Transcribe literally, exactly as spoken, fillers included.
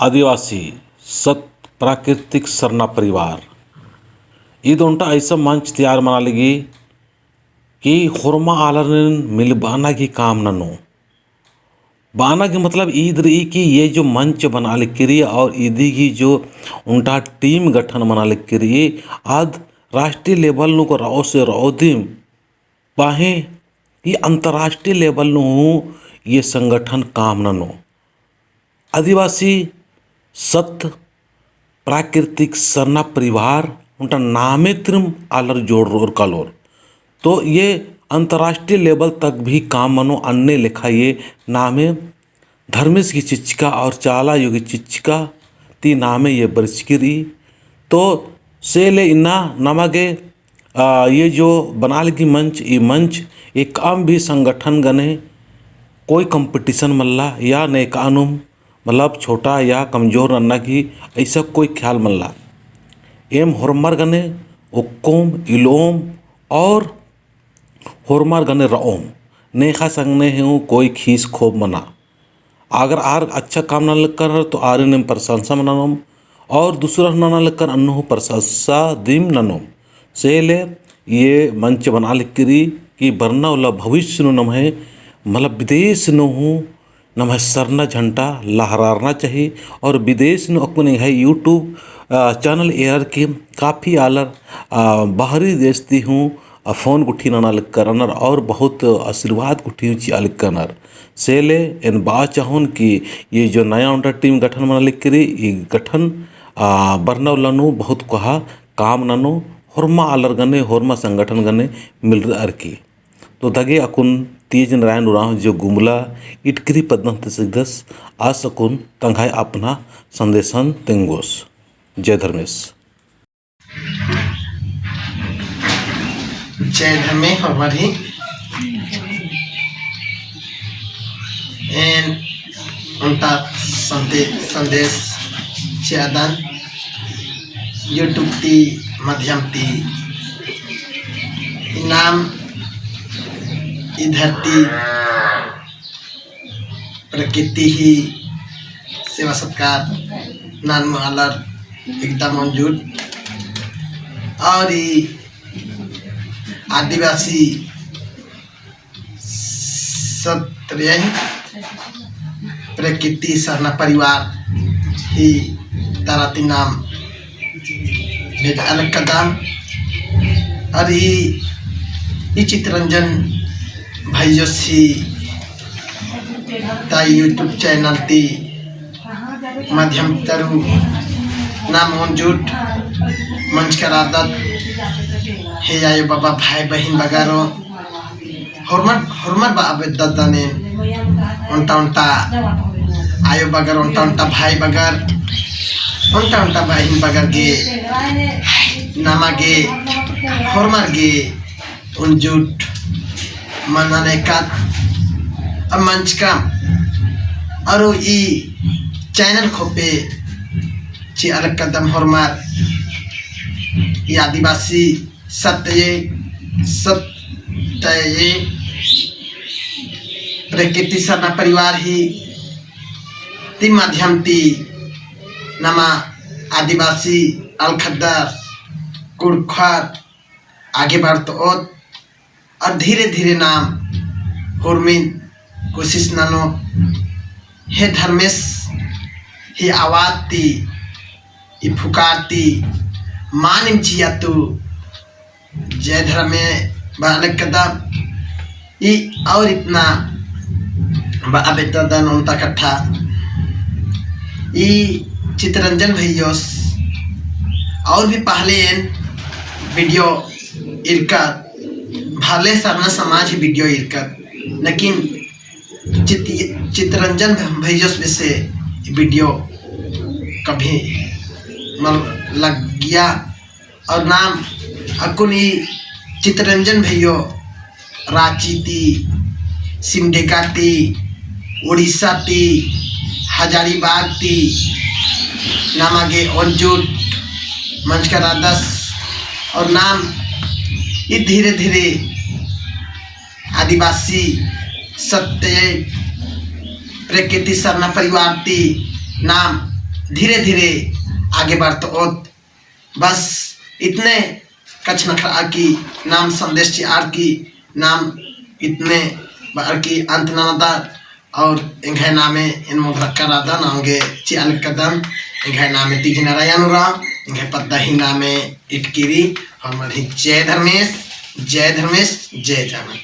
आदिवासी सत प्राकृतिक सरना परिवार ईद ओन्टा ऐसा मंच तैयार मना लगी कि होरमा आलरिन मिलबाना की काम ननो। बाना की मतलब ईद रई कि ये जो मंच बना लगी रई और इदी की जो ओन्टा team गठन मना लगी रई, आद राष्ट्रीय level नू को रओ से रओ दिम बाहें ई अंतर्राष्ट्रीय level नू हूँ ये संगठन काम ननो। आदिवासी सत प्राकृतिक सरना परिवार ओन्टा नामे तिरम आलर जोड़रओर कालोर। तो ये अंतर्राष्ट्रीय level तक भी काम मनो अन्ने लेखा ये नामे धर्मेस की चिच्चका और चाला आयो की चिच्चका ती नामे ये बरचकी रई। तो से ले इन्ना नमा गे, आ, ये जो बना लगी मंच, ई मंच एकअम भी संगठन गने कोई competition मल्ला या नेकानुम मतलब छोटा या कमजोर नन्ना की ऐसा कोई ख्याल मल्ला। एम होरमर गने ओक्कोम, इलोम और होरमर गने रओम। नेखा संगने हूँ कोई खीस खोब मना। अगर आर अच्छा काम नना लक्कर तो आरिन एम प्रशंसा मना ननोम और दूसरा नना लक्कर अन्नु हूँ प्रशंसा दिम ननोम। से ले ये मंच बना लगी रई कि बरना उल्ला भविष्य नू नम्है मतलब विदेश नू हूँ नम्है सरना झंडा लहरारना चाही। और विदेश नू अक्कुन एंग्है YouTube, आ, channel एरर की काफी आलर, आ, बाहरी देश ती हूँ, आ, phone गुट्ठी नना लक्कर रअनर और बहुत आशीर्वाद गुट्ठी हूँ चिआ लक्कर रअनर। से ले एन बआ चाहोन कि ये जो नया ओन्टा team गठन मना लगी रई, ई गठन, आ, बरना उल्ला नू बहुत कोहा काम ननो, होरमा आलर गने, होरमा संगठन गने मिलरअर की। तो दगे अक्कुन तेज नारायण उराँव जो गुमला इटकरी पद्दन ती सिकदस, आस अक्कुन तंग्है अपना संदेशन तेंगोस। जय धर्मेस। जय धर्मे होरमारिन। एन ओन्टा संदे-, संदेश चिअदन YouTube ती माध्यम ती। इन्ना ई धरती प्रकृति ही सेवा सत्कार ननोम आलर एकदम ओन जुट। और ई आदिवासी सत प्राकृतिक सरना परिवार ही तरा ती नाम भेजआ लक्कदम। और ई, ई चितरंजन भैयोस ही ता YouTube channel ती माध्यम तरु नाम ओन जुट मंजका रअदत। हे आयो बाबा, भाई बहिन बगरो, होरमर, होरमर बआ बेद्ददन एन, ओन्टा ओन्टा आयो बगर, ओन्टा ओन्टा भाई बगर, ओन्टा ओन्टा बहिन बगर गे, नमा गे, होरमर गे, ओन जुट मना नेकात अब मंजकम। अरु ई channel खोपे चिआ लक्कदम होरमर, ई आदिवासी सत्य, सत्य प्रकृति सरना परिवार ही ती माध्यम ती नमा आदिवासी अलखदर कुँड़ुख़र आगे बढ़तओत। और धीरे धीरे नाम होरमिन कोशिश ननोत। हे धर्मेस ही आवाज ती, ई पुकार ती मानिम चिआ तू जय धर्मे बआ लक्कदम। ई और इतना बआ बेद्ददन ओन्टा कत्था। ई चितरंजन भैयोस और भी पहले एन video इरकत, भले सरना समाज ही video इरकत, लेकिन चित-, चितरंजन भैयोस बेसे video कभी मल लग्गिया। और नाम अक्कुन ई चितरंजन भैयो राँची ती, सिमडेगा ती, उड़ीसा ती, हजारीबाग ती, नमा गे ओन जुट मंजका रअदस। और नाम ई धीरे धीरे आदिवासी सत्य प्रकृति सरना परिवार ती नाम धीरे धीरे आगे बढ़तओत। बस इतने कछनखरआ की नाम संदेश चिअर की नाम इतने बअर की अंत ननदन। और एंग्है नामे एन मोधरक्का रअदन, औंगे चिआ लगदन। एंग्है नामे तीज नारायण उराँव, एंग्है पद्दा ही नामे इटकी रई। और मल ही जय धर्मेस, जय धर्मेस, जय जवान।